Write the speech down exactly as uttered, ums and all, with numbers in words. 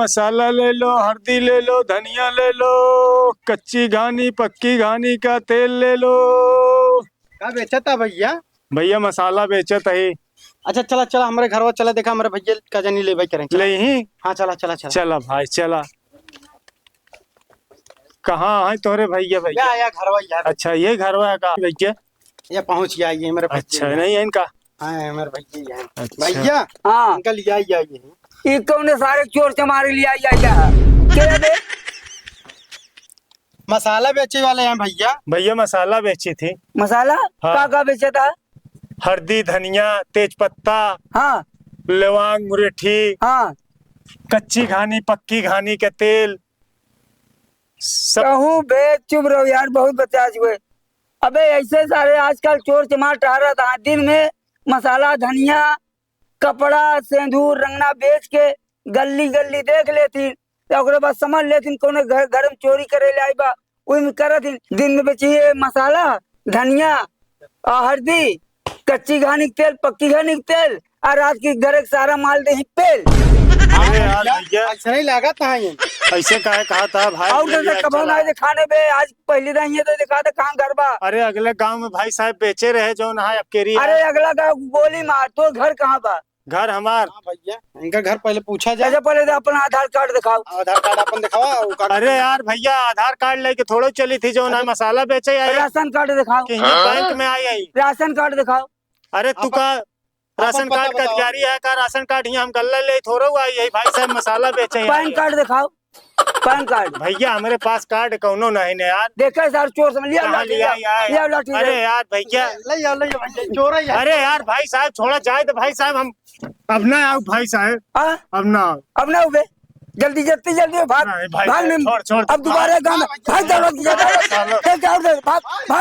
मसाला ले लो, हरदी ले लो, धनिया ले लो, कच्ची घानी, पक्की घानी का तेल ले लो। का बेचत है भइया? भइया, मसाला बेचत है। अच्छा, चला, चला, हमरे घरवा चला, देखा, हमरे भइया का जनी लेबे करें, चला। लेही? हाँ, चला, चला, चला। चला भाई, चला। कहाँ है तोहरे भइया, भइया? या, या, घरवा, या। अच्छा, ये घरवा है का भइया? ये पहुँच गया, ये मेरे भइया अच्छा, है। नहीं है इनका? हाँ, ये मेरे भइया है। अच्छा। भइया, हाँ। इनका लिया, या, ये। ई कौने सारे चोर चमार लिया, या, या? के बे? मसाला बेचे वाले हैं भइया। भइया, मसाला बेची थी। मसाला? हाँ। का, का बेचत है? हरदी, धनिया, तेज पत्ता, हाँ। लवांग, मुरेठी, हाँ। कच्ची घानी, पक्की घानी के तेल, सब। कहूँ बे, चुप रहो यार, बहुत बकवास हुए। अबे, ऐसे सारे आजकल चोर चमार टहरत हैं, दिन में मसाला, धनिया, कपड़ा, सेंदूर, रंगना बेच के गल्ली गल्ली देख लेथिन, तो ओकरे बाद समझ लेथिन कौनो घर, घर में चोरी करे ले आई बा, ओही में करत हिन। दिन में बेची है मसाला, धनिया, आ, हरदी, कच्ची घानी के तेल, पक्की घानी के तेल, आ रात की घर के सारा माल देही पेल। अरे यार भइया, ऐसा नहीं लागत है ये। ऐसे काहे कहा था भाई? और तो कबो ना दे खाने बे, आज पहली दाई है तो दिखा दे कहाँ घर बा। अरे अगले गाँव में भाई साहब बेचे रहे जौन है अकेरी। अरे अगला गाँव गोली मार, तो घर कहाँ बा? घर हमार। हाँ भइया, इनका घर पहले पूछा जाए। अच्छा, पहले तो अपना आधार कार्ड दिखाओ। आधार कार्ड अपन दिखावा, वो कार्ड अरे यार भइया, आधार कार्ड लेके थोड़ो चली थी जौन है मसाला बेचे आई। राशन कार्ड दिखाओ। कि ये बैंक में आई आई। राशन कार्ड दिखाओ। अरे तू अपन, का अपन राशन पता कार्ड का बताओ। अधिकारी है का? राशन कार्ड ही हम गल्ला ले थोड़ो आई है भाई साहब, मसाला बेचे आई पैन है। कार्ड दिखाओ, पैन कार्ड। भइया, हमरे पास कार्ड कौनो नहीं ने यार। देखे सर, चोर समझ लिया, कहाँ लाठी लिया लिया, यार? लिया लाठी अरे ले। यार भइया। ले आओ, ले आओ भइया, चोर है यार। अरे यार भाई साहब, छोड़ा जाए तो भाई साहब, हम अब ना आओ भाई साहब। हाँ? अब ना आओ। अब ना उबे, जल्दी, जल्दी, जल्दी भाग, नहीं भाई भाग साहब, नहीं। छोड़, छोड़। अब दोबारा हाँ, गाँव में हाँ, भाग, दौड़त गया, दौड़त। चलो। चल, चल, चल, भाग, भाग।